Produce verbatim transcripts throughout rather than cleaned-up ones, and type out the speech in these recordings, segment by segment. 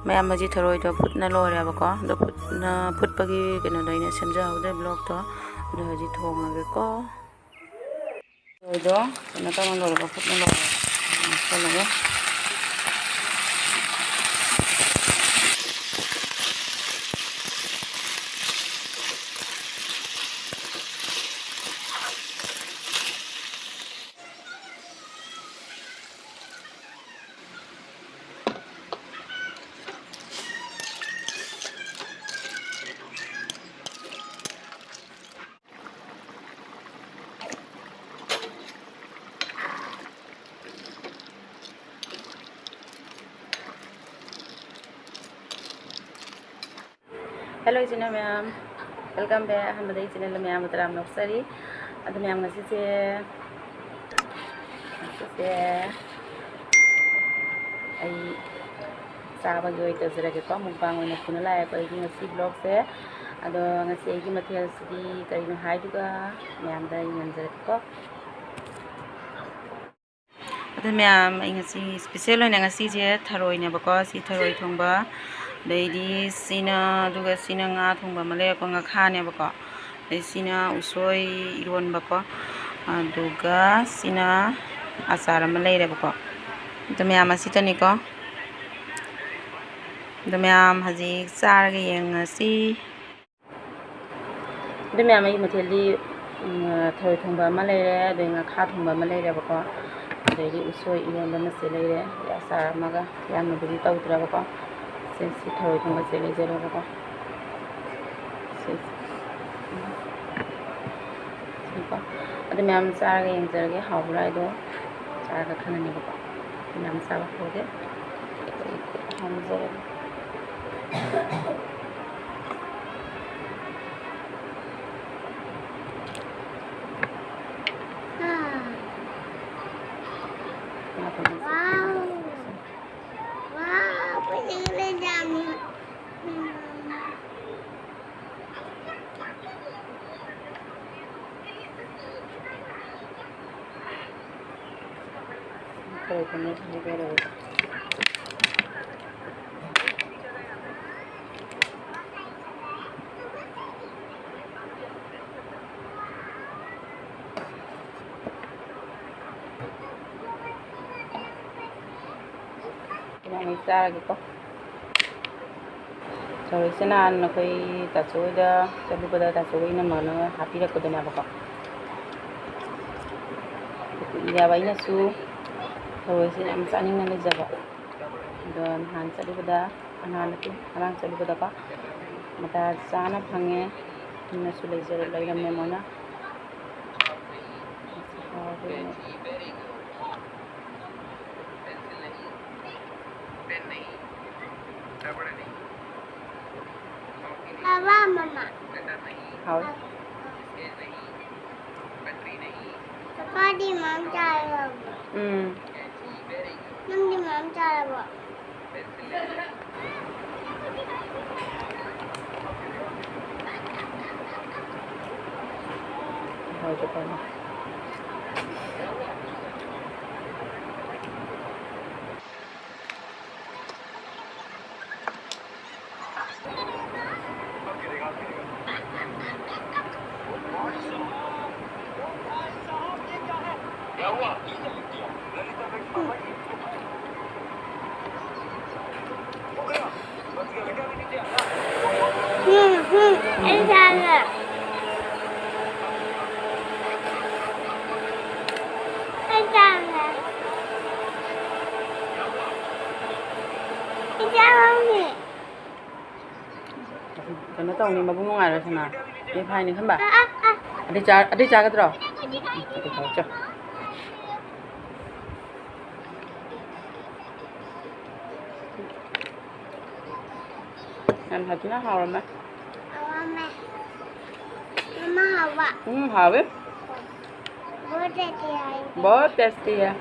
ꯃꯌꯥꯝ, ꯍꯧꯖꯤꯛ ꯊꯔꯣꯏꯗꯣ ꯐꯨꯠꯅ ꯂꯣꯏꯔꯦꯕꯀꯣ꯫ ꯑꯗꯣ ꯐꯨꯠꯅ, ꯐꯨꯠꯄꯒꯤ ꯀꯩꯅꯣꯗꯣ ꯑꯩꯅ ꯁꯦꯝꯖꯍꯧꯗ꯭ꯔꯦ vlogꯇꯣ꯫ ꯑꯗꯣ ꯍꯧꯖꯤꯛ ꯊꯣꯡꯉꯒꯦꯀꯣ꯫ ꯊꯔꯣꯏꯗꯣ ꯀꯩꯅꯣ ꯇꯧꯅ ꯂꯣꯏꯔꯦꯕ, ꯐꯨꯠꯅ ꯂꯣꯏꯔꯦ꯫ ꯍꯥꯞꯆꯜꯂꯒ꯫ Hello, ꯏꯆꯤꯟ ꯏꯅꯥꯎ ꯃꯌꯥꯝ, welcome back꯫ ꯑꯍꯥꯟꯕꯗ ꯏꯆꯤꯟ ꯏꯅꯥꯎ ꯃꯌꯥꯝꯕꯨ ꯇꯔꯥꯝꯅ ꯑꯣꯛꯆꯔꯤ꯫ ꯑꯗꯨ ꯃꯌꯥꯝ, ꯉꯁꯤꯁꯦ, ꯉꯁꯤꯁꯦ ꯑꯩ ꯆꯥꯕꯒꯤ ꯑꯣꯏꯅ ꯇꯧꯖꯔꯒꯦꯀꯣ, mukbang ꯑꯣꯏꯅ ꯄꯨꯅ ꯂꯥꯛꯑꯦꯀꯣ ꯑꯩꯒꯤ ꯉꯁꯤ vlogꯁꯦ꯫ ꯑꯗꯣ ꯉꯁꯤ ꯑꯩꯒꯤ ꯃꯊꯦꯜꯁꯤꯗꯤ ꯀꯔꯤꯅꯣ ꯍꯥꯏꯗꯨꯒ ꯃꯌꯥꯝꯗ ꯑꯩ ꯉꯝꯖꯔꯒꯦꯀꯣ꯫ ꯑꯗꯨ ꯃꯌꯥꯝ, ꯑꯩ ꯉꯁꯤ special ꯑꯣꯏꯅ ꯉꯁꯤꯁꯦ ꯊꯔꯣꯏꯅꯦꯕꯀꯣ, ꯁꯤ ꯊꯔꯣꯏ ꯊꯣꯡꯕ, ꯑꯗꯩꯗꯤ ꯁꯤꯅ, ꯑꯗꯨꯒ ꯁꯤꯅ ꯉꯥ ꯊꯣꯡꯕ ꯑꯃ ꯂꯩꯔꯦꯀꯣ, ꯉꯥꯈꯥꯅꯦꯕꯀꯣ, ꯑꯗꯩ ꯁꯤꯅ ꯎꯁꯣꯏ ꯏꯔꯣꯟꯕꯀꯣ, ꯑꯗꯨꯒ ꯁꯤꯅ ꯑꯆꯥꯔ ꯑꯃ ꯂꯩꯔꯦꯕꯀꯣ꯫ ꯑꯗꯨ ꯃꯌꯥꯝ ꯑꯁꯤꯇꯅꯤꯀꯣ꯫ ꯑꯗꯨ ꯃꯌꯥꯝ ꯍꯧꯖꯤꯛ ꯆꯥꯔꯒ ꯌꯦꯡꯉꯁꯤ꯫ ꯑꯗꯨ ꯃꯌꯥꯝ, ꯑꯩꯒꯤ ꯃꯊꯦꯜꯗꯤ, ꯎꯝ, ꯊꯔꯣꯏ ꯊꯣꯡꯕ ꯑꯃ ꯂꯩꯔꯦ, ꯑꯗꯩ ꯉꯥꯈꯥ ꯊꯣꯡꯕ ꯑꯃ ꯂꯩꯔꯦꯕꯀꯣ, ꯑꯗꯩꯗꯤ ꯎꯁꯣꯏ ꯏꯔꯣꯟꯕ ꯑꯃꯁꯦ ꯂꯩꯔꯦ, ꯑꯗꯩ ꯑꯆꯥꯔ ꯑꯃꯒ, ꯌꯥꯝꯅꯕꯨꯗꯤ ꯇꯧꯗ꯭ꯔꯕꯀꯣ꯫ ꯁꯦ, ꯁꯤ ꯊꯔꯣꯏ ꯊꯣꯡꯕꯁꯦ ꯂꯩꯖꯔꯦꯕꯀꯣ꯫ ꯁꯦ, ꯁꯤꯀꯣ꯫ ꯑꯗꯨ ꯃꯌꯥꯝ ꯆꯥꯔꯒ ꯌꯦꯡꯖꯔꯒꯦ, ꯍꯥꯎꯕ꯭ꯔꯥ ꯍꯥꯏꯗꯣ ꯆꯥꯔꯒ ꯈꯪꯉꯅꯦꯕꯀꯣ꯫ ꯑꯗꯨ ꯃꯌꯥꯝ ꯆꯥꯕ ꯍꯧꯔꯒꯦ꯫ ꯑꯩ ꯈꯨꯠ ꯍꯥꯝꯖꯔꯒꯦ꯫ ꯑꯩ ꯆꯥꯔꯒꯦꯀꯣ꯫ ꯊꯔꯣꯏꯁꯦ ꯅꯍꯥꯟ ꯑꯩꯈꯣꯏ ꯇꯥꯆꯧ ꯍꯣꯏꯗ ꯆꯠꯂꯨꯕꯗ ꯇꯥꯆꯧ ꯍꯣꯏ ꯏꯅꯝꯃꯅ ꯍꯥꯞꯄꯤꯔꯛꯄꯗꯨꯅꯦꯕꯀꯣ꯫ ꯀꯨꯏꯔꯦꯕ ꯑꯩꯅꯁꯨ ꯊꯔꯣꯏꯁꯦ ꯌꯥꯝ ꯆꯥꯅꯤꯡꯅ ꯂꯩꯖꯕ꯫ ꯑꯗꯣ ꯅꯍꯥꯟ ꯆꯠꯂꯨꯕꯗ, ꯅꯍꯥꯟ ꯅꯠꯇꯦ, ꯉꯔꯥꯡ ꯆꯠꯂꯨꯕꯗꯀꯣ ꯃꯇꯥ ꯆꯥꯅ ꯐꯪꯉꯦ꯫ ꯑꯩꯅꯁꯨ ꯂꯩꯖꯔ-, ꯂꯩꯔꯝꯃꯦ ꯃꯣꯏꯅ꯫ ꯍꯥꯎꯕ ꯌꯦꯡꯉꯣ꯫ ꯍꯥꯎꯋꯦ꯫ ꯄꯄꯥꯗꯤ ꯃꯌꯥꯝ ꯆꯥꯔꯕꯣ? ꯎꯝ꯫ ꯅꯪꯗꯤ ꯃꯌꯥꯝ ꯆꯥꯔꯕꯣ? ꯎꯝ, ꯎꯝ, ꯑꯩ ꯆꯥꯒꯦ꯫ ꯑꯩ ꯆꯥꯒꯦ꯫ ꯑꯩ ꯆꯥꯒꯦ꯫ ꯀꯩꯅꯣ ꯇꯧꯅꯤ, ꯃꯕꯨꯛ ꯅꯨꯡꯉꯥꯏꯔꯣꯏ ꯁꯅꯥ꯫ ꯑꯦ, ꯐꯥꯏꯅꯤ ꯈꯟꯕ꯫ ꯑ, ꯑ, ꯑ꯫ ꯑꯗꯩ ꯆꯥ-, ꯑꯗꯩ ꯆꯥꯒꯗ꯭ꯔꯣ? ꯎꯝ, ꯑꯗꯩ ꯆꯥꯎ, ꯆꯥꯎ꯫ ꯌꯥꯝ ꯁꯥꯊꯤꯅ ꯍꯥꯎꯔꯝꯃꯦ꯫ ꯍꯥꯎꯔꯝꯃꯦ꯫ ꯃꯃꯥ ꯍꯥꯎꯕ? ꯎꯝ, ꯍꯥꯎꯋꯦ꯫ बहुत टेस्टी है। बहुत टेस्टी है।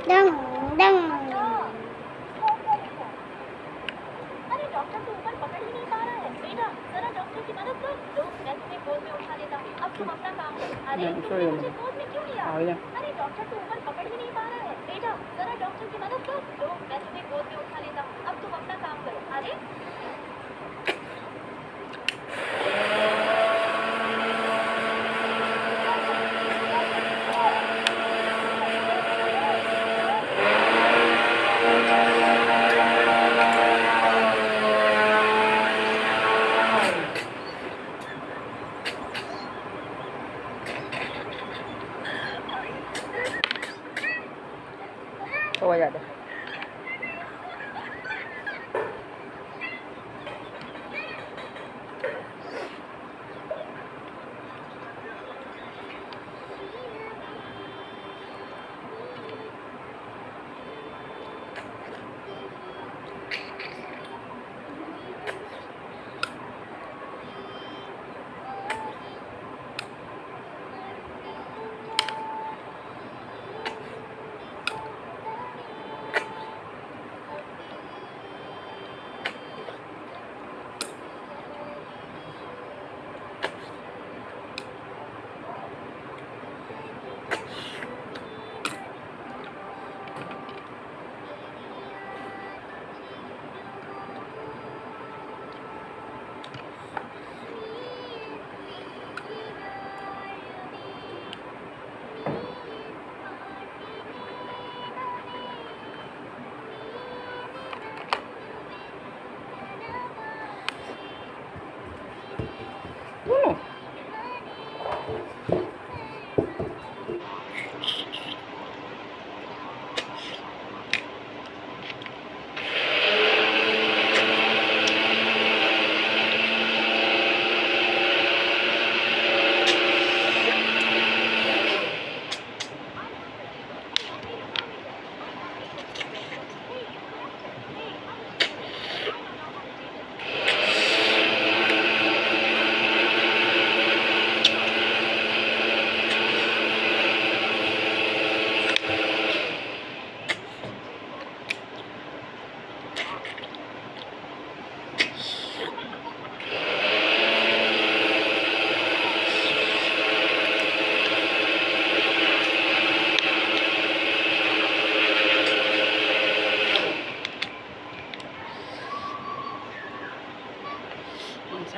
डंग, डंग। अरे, डॉक्टर तो ऊपर पकड़ ही नहीं पा रहा है। बेटा, जरा डॉक्टर की मदद लो। लोग नस में गोंद में उठा मैंने उसको ले लिया। आ गया। अरे डॉक्टर तो ऊपर पकड़ ही नहीं पा रहा है। बेटा, जरा डॉक्टर की मदद कर। लो, मैं तुम्हें गोद में उठा लेता हूँ। अब तुम अपना काम करो। अरे, तो आ जाता।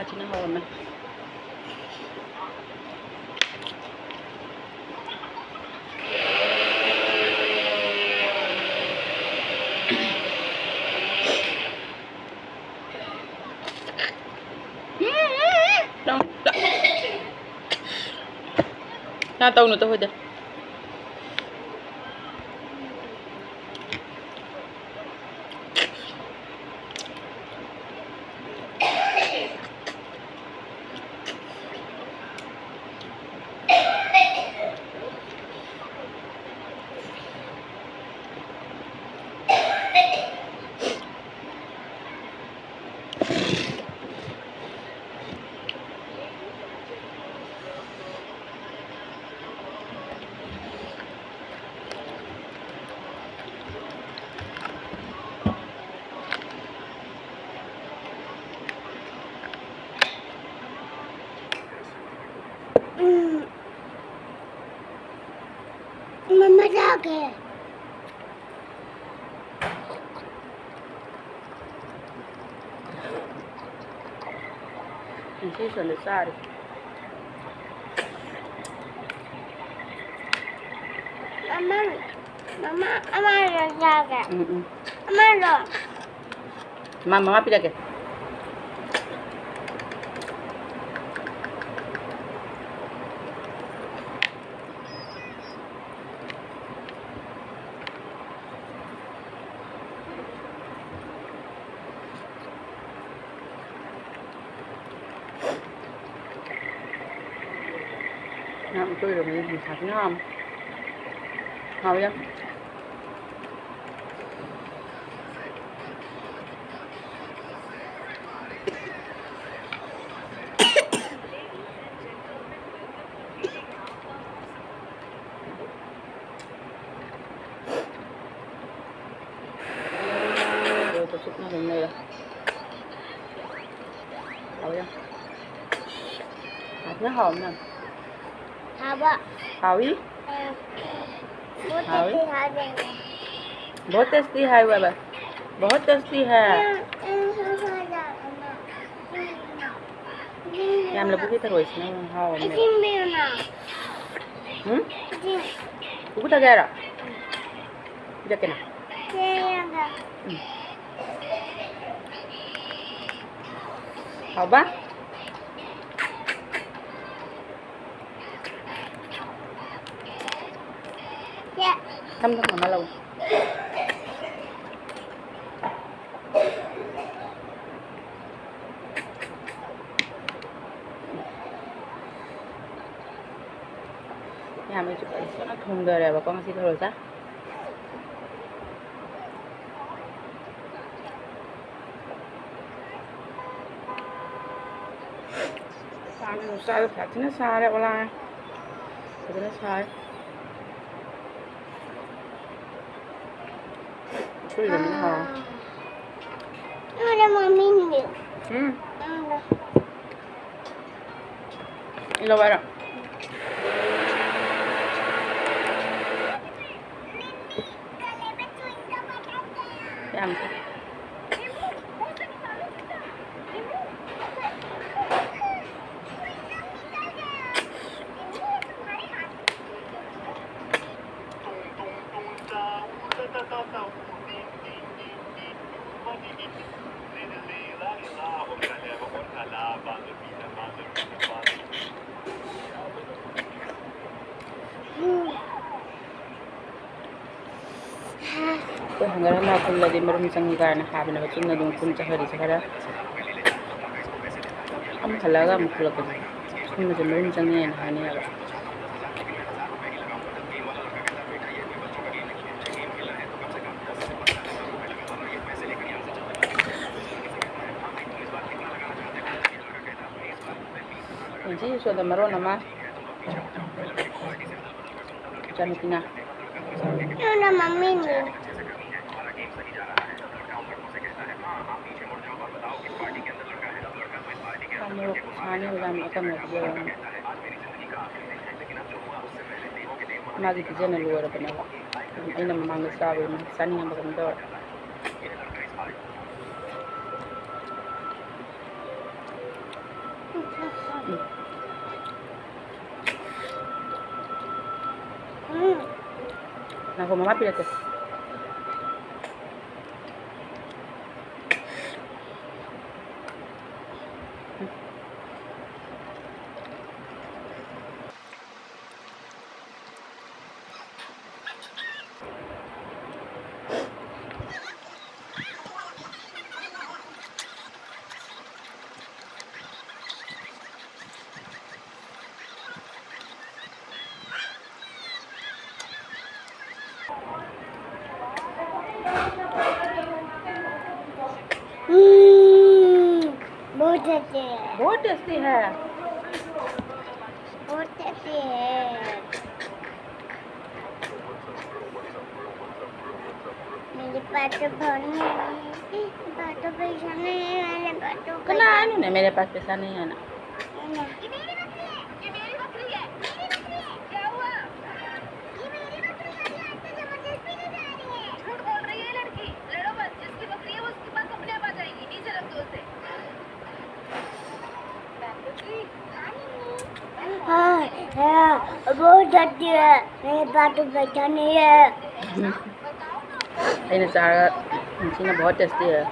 ꯁꯤꯅ ꯍꯧꯔꯝꯃꯦ꯫ ꯅꯪ ꯇꯧꯅꯨ ꯇꯧ ꯍꯣꯏꯗ꯫ ꯎꯝ꯫ ꯃꯃꯥ ꯆꯥꯒꯦ꯫ ꯉꯁꯤ ꯁꯣꯝꯗ ꯆꯥꯔꯤ꯫ ꯃꯃꯥ, ꯃꯃꯥ, ꯑꯃꯔꯣ ꯆꯥꯒꯦ? ꯎꯝ, ꯎꯝ꯫ ꯑꯃꯔꯣ? ꯃꯥ, ꯃꯃꯥ ꯄꯤꯔꯛꯀꯦ꯫ ꯉꯥ ꯑꯇꯣꯏꯕꯅꯤ, ꯅꯤꯡꯊꯝꯊꯥꯁꯤꯅ ꯍꯥꯎꯅꯤ꯫ ꯍꯥꯎꯋꯤ ꯌꯥꯝ꯫ ꯂꯣꯏꯗ ꯆꯨꯞꯅ ꯑꯗꯨꯝ ꯂꯩꯔꯦ꯫ ꯍꯥꯎꯋꯤ ꯌꯥꯝ꯫ ꯍꯥꯎꯕꯅ ꯍꯥꯎꯕꯅ꯫ ꯍꯥꯎꯕ꯫ ꯍꯥꯎꯋꯤ? ꯑ, ꯍꯥꯎꯋꯤ? ꯕꯣꯇꯦꯇꯤ ꯍꯥꯏꯕꯅꯦ꯫ ꯕꯣꯇꯦꯁꯇꯤ ꯍꯥꯏꯌꯨ ꯍꯥꯏꯕ꯫ ꯕꯣꯇꯦꯁꯇꯤ ꯍꯥꯏ꯫ ꯎꯝ, ꯎꯝ, ꯎꯝ, ꯎꯝ, ꯎꯝ, ꯎꯝ꯫ ꯌꯥꯝ ꯂꯧꯕꯨꯛꯀꯤ ꯊꯔꯣꯏꯁꯤꯅ ꯍꯥꯎꯕꯅꯦꯕ꯫ ꯎꯝ? ꯄꯨꯄꯨ ꯊꯛꯀꯦ ꯍꯥꯏꯔꯣ? ꯄꯤꯔꯛꯀꯦꯅ꯫ ꯎꯝ꯫ ꯍꯥꯎꯕ? ꯇꯝ ꯇꯝ ꯃꯃꯥ ꯂꯧ꯫ ꯃꯌꯥꯝ ꯑꯩꯁꯨ ꯐꯖꯅ ꯊꯣꯡꯗꯔꯦꯕꯀꯣ ꯉꯁꯤ ꯊꯔꯣꯏꯁꯦ꯫ ꯁꯥꯅ ꯅꯨꯡꯁꯥꯁꯨ ꯐꯖꯅ ꯁꯥꯔꯦ, ꯑꯣꯂꯥ꯫ ꯐꯖꯅ ꯁꯥꯔꯦ꯫ ꯎꯁꯣꯏ ꯏꯔꯣꯝꯕꯅ ꯍꯥꯎꯔꯦ꯫ ꯎꯝ꯫ ꯏꯜꯂꯣ ꯍꯥꯏꯔꯣ? ꯌꯥꯝ ꯐꯩ꯫ ꯑꯩꯈꯣꯏ ꯍꯪꯒꯔ ꯑꯃ ꯈꯨꯜꯂꯗꯤ ꯃꯔꯨꯝ ꯆꯪꯉꯤ ꯀꯥꯏꯅ ꯍꯥꯏꯕꯅꯦꯕ꯫ ꯆꯨꯝꯅ ꯑꯗꯨꯝ ꯈꯨꯟ ꯆꯠꯈ꯭ꯔꯗꯤ ꯆꯠꯈ꯭ꯔꯦ꯫ ꯑꯃꯨꯛ ꯍꯜꯂꯛꯑꯒ ꯑꯃꯨꯛ ꯈꯨꯜꯂꯛꯄꯗꯣ ꯁꯨꯝꯕꯁꯦ ꯃꯔꯨꯝ ꯆꯪꯉꯦꯅ ꯍꯥꯏꯅꯩꯌꯦꯕ꯫ ꯉꯁꯤ ꯌꯥꯁꯣꯗ ꯃꯔꯣꯟ ꯑꯃ ꯏꯆꯥꯅꯨꯄꯤꯅ꯫ ꯅꯪꯅ ꯃꯃꯤꯡꯅꯤ꯫ ꯃꯣꯔꯣꯛ ꯁꯥꯅꯤ ꯃꯦꯗꯥꯝ ꯑꯀꯪꯕꯗꯨꯗ꯫ ꯃꯥꯒꯤ ꯄꯤꯖꯅ ꯂꯣꯏꯔꯕꯅꯦꯕ꯫ ꯑꯗꯨꯝ ꯑꯩꯅ ꯃꯃꯥꯡꯗ ꯆꯥꯕꯗꯣ ꯃꯥ ꯆꯥꯅꯤꯡꯉꯕ ꯀꯩꯅꯣꯝ ꯇꯧꯔꯦ꯫ ꯎꯝ꯫ ꯉꯥꯏꯈꯣ, ꯃꯃꯥ ꯄꯤꯔꯛꯀꯦ꯫ हम्म, बहुत टेस्टी है। बहुत टेस्टी है। बहुत टेस्टी है। मेरे पास तो फोन नहीं है, मेरे पास तो पैसा नहीं है, मेरे पास तो तो ना, पैसा आने ना, मेरे पास पैसा नहीं है ना। नहीं है। ये मेरी बकरी है, ये मेरी बकरी है, मेरी बकरी है। क्या हुआ? ये मेरी बकरी है, ये आपसे जबरदस्ती की जा रही है। झूठ बोल रही है ये लड़की। लड़ो मत, जिसकी बकरी है वो उसके पास अपने आप आ जाएगी। नीचे रख दो उसे। हाँ, हाँ, बहुत टेस्टी है। मेरे पास तो पैसा नहीं है। ꯑꯩꯅ ꯆꯥꯔꯒ ꯁꯤꯅ बहुत टेस्टी है।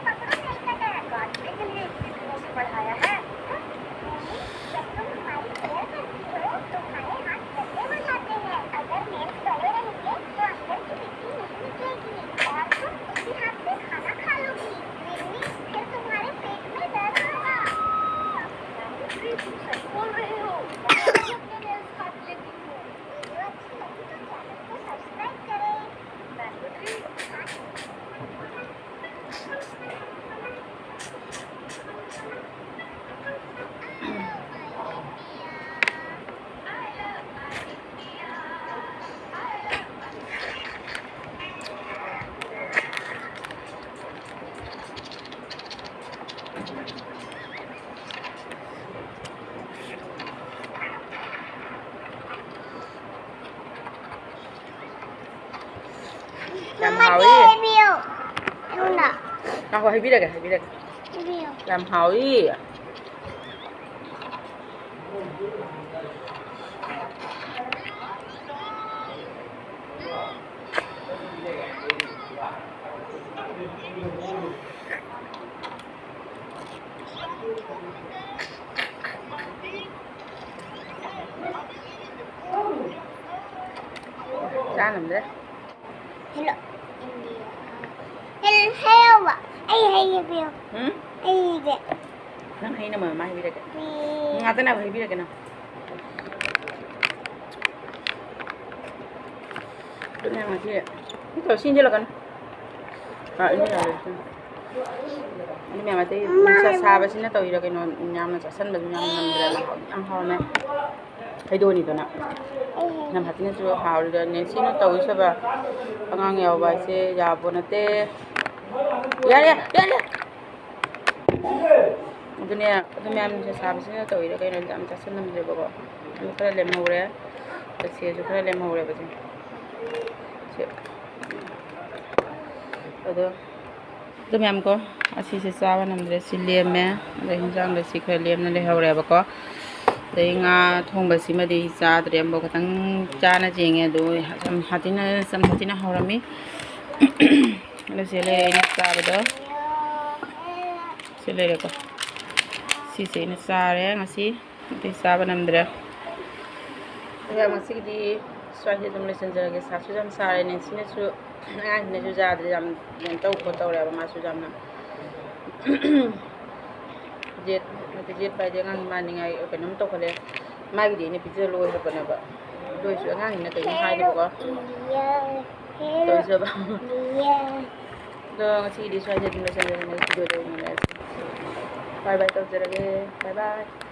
ꯌꯥꯝ ꯃꯃꯥ, ꯍꯥꯎꯋꯤ꯫ ꯆꯦ ꯍꯥꯏꯕꯤꯌꯣ꯫ ꯊꯨꯅ꯫ ꯉꯥꯏꯈꯣ, ꯍꯩꯕꯤꯔꯒꯦ, ꯍꯩꯕꯤꯔꯒꯦ꯫ ꯍꯥꯏꯕꯤꯌꯣ꯫ ꯌꯥꯝ ꯍꯥꯎꯋꯤ꯫ ꯆꯥ ꯉꯝꯗ꯭ꯔꯦ꯫ Hello, India. ꯍꯦꯜ-, ꯍꯦꯜꯂꯣ꯫ ꯑꯩ ꯍꯩꯒꯦ ꯄꯤꯌꯣ꯫ ꯎꯝ? ꯑꯩꯒꯦ꯫ ꯅꯪ ꯍꯩꯅ ꯃꯃꯥ ꯍꯩꯕꯤꯔꯒꯦ꯫ ꯎꯝ꯫ ꯉꯥꯛꯇꯅꯕ ꯍꯩꯕꯤꯔꯒꯦ ꯅꯪ꯫ ꯑꯗꯨꯅꯦ ꯉꯁꯤ꯫ ꯁꯤ ꯇꯧꯔ ꯁꯤ ꯏꯟꯁꯤꯜꯂꯛꯀꯅꯨ꯫ ꯑꯥ, ꯏꯟꯁꯤꯜꯂꯛꯑꯔꯣꯏ ꯁꯤ꯫ ꯑꯗꯨ ꯃꯌꯥꯝ ꯑꯇꯩ ꯅꯨꯡꯁꯥ ꯁꯥꯕꯁꯤꯅ ꯇꯧꯔꯤꯔ ꯀꯩꯅꯣ, ꯌꯥꯝꯅ ꯆꯥꯁꯟꯕꯁꯨ ꯌꯥꯝ ꯉꯝꯗ꯭ꯔꯦꯕ꯫ ꯌꯥꯝ ꯍꯥꯎꯔꯝꯃꯦ꯫ ꯊꯩꯗꯣꯛꯑꯅꯤꯗꯅ꯫ ꯌꯥꯝ ꯍꯥꯇꯤꯅꯁꯨ ꯍꯥꯎꯔꯤꯗ ꯅꯦꯟꯁꯤꯅ ꯇꯧꯔꯤꯁꯦꯕ꯫ ꯑꯉꯥꯡ ꯌꯥꯎꯕ ꯍꯥꯏꯁꯦ ꯌꯥꯕ ꯅꯠꯇꯦ꯫ ꯌꯥꯔꯦ, ꯌꯥꯔꯦ꯫ ꯑꯗꯨꯅꯦ, ꯑꯗꯨ ꯃꯌꯥꯝꯁꯦ ꯁꯥꯕꯁꯤꯅ ꯇꯧꯔꯤꯔ ꯀꯩꯅꯣ, ꯌꯥꯝ ꯆꯥꯁꯤꯟꯅꯗ꯭ꯔꯦꯕꯀꯣ꯫ ꯑꯗꯨ ꯈꯔ ꯂꯦꯝꯍꯧꯔꯦ꯫ ꯁꯦꯁꯨ ꯈꯔ ꯂꯦꯝꯍꯧꯔꯦꯕ ꯁꯦ꯫ ꯁꯦ꯫ ꯑꯗꯣ ꯑꯗꯨ ꯃꯌꯥꯝ ꯀꯣ, ꯑꯁꯤꯁꯦ ꯆꯥꯕ ꯅꯝꯗ꯭ꯔꯦ, ꯁꯤ ꯂꯦꯝꯃꯦ꯫ ꯑꯗꯩ ꯍꯤꯟꯖꯥꯡꯗ ꯁꯤ ꯈꯔ ꯂꯦꯝꯅ ꯂꯩꯍꯧꯔꯦꯕꯀꯣ꯫ ꯑꯗꯩ ꯉꯥ ꯊꯣꯡꯕꯁꯤꯃꯗꯤ ꯆꯥꯗ꯭ꯔꯦ ꯑꯃꯐꯥꯎ, ꯈꯤꯇꯪ ꯆꯥꯅ ꯌꯦꯡꯉꯦ꯫ ꯑꯗꯨ ꯌꯥꯝ ꯍꯥꯇꯤꯅ, ꯌꯥꯝ ꯍꯥꯇꯤꯅ ꯍꯥꯎꯔꯝꯃꯤ꯫ ꯑꯗꯣ ꯁꯤ ꯂꯩꯔꯦ ꯑꯩꯅ ꯆꯥꯕꯗꯣ꯫ ꯁꯤ ꯂꯩꯔꯦꯀꯣ꯫ ꯁꯤꯁꯦ ꯑꯩꯅ ꯆꯥꯔꯦ ꯉꯁꯤ꯫ ꯑꯇꯩ ꯆꯥꯕ ꯅꯝꯗ꯭ꯔꯦ꯫ ꯑꯗꯨꯒ ꯉꯁꯤꯒꯤꯗꯤ ꯁ꯭ꯋꯥꯏꯁꯤꯗ ꯑꯗꯨꯝ ꯂꯣꯏꯁꯤꯟꯖꯔꯒꯦ꯫ ꯁꯥꯁꯨ ꯌꯥꯝ ꯁꯥꯔꯦ, ꯅꯦꯟꯁꯤꯅꯁꯨ, ꯑꯉꯥꯡꯁꯤꯅꯁꯨ ꯌꯥꯗ꯭ꯔꯦ, ꯌꯥꯝ ꯀꯩꯅꯣ ꯇꯧ ꯈꯣꯠ ꯇꯧꯔꯦꯕ꯫ ꯃꯥꯁꯨ ꯌꯥꯝꯅ ꯌꯦꯠ-, ꯅꯠꯇꯦ, ꯌꯦꯠꯄ ꯍꯥꯏꯗꯤ ꯑꯉꯥꯡ ꯃꯥꯟꯅꯤꯡꯉꯥꯏ ꯀꯩꯅꯣꯝ ꯇꯧꯈꯠꯂꯦ꯫ ꯃꯥꯒꯤꯗꯤ ꯑꯩꯅ ꯄꯤꯖ ꯂꯣꯏꯈ꯭ꯔꯕꯅꯦꯕ꯫ ꯑꯗꯨ ꯑꯣꯏꯔꯁꯨ ꯑꯉꯥꯡꯁꯤꯅ ꯀꯩꯅꯣ ꯍꯥꯏꯗꯕꯀꯣ꯫ ꯇꯧꯖꯕ꯫ ꯑꯗꯣ ꯉꯁꯤꯒꯤꯗꯤ ꯁ꯭ꯋꯥꯏꯗ ꯑꯗꯨꯝ ꯂꯣꯏꯁꯤꯟꯖꯔꯒꯦ꯫ Next video ꯗ ꯑꯣꯏꯅ ꯎꯅꯔꯁꯤ꯫ Bye bye ꯇꯧꯖꯔꯒꯦ꯫ Bye bye꯫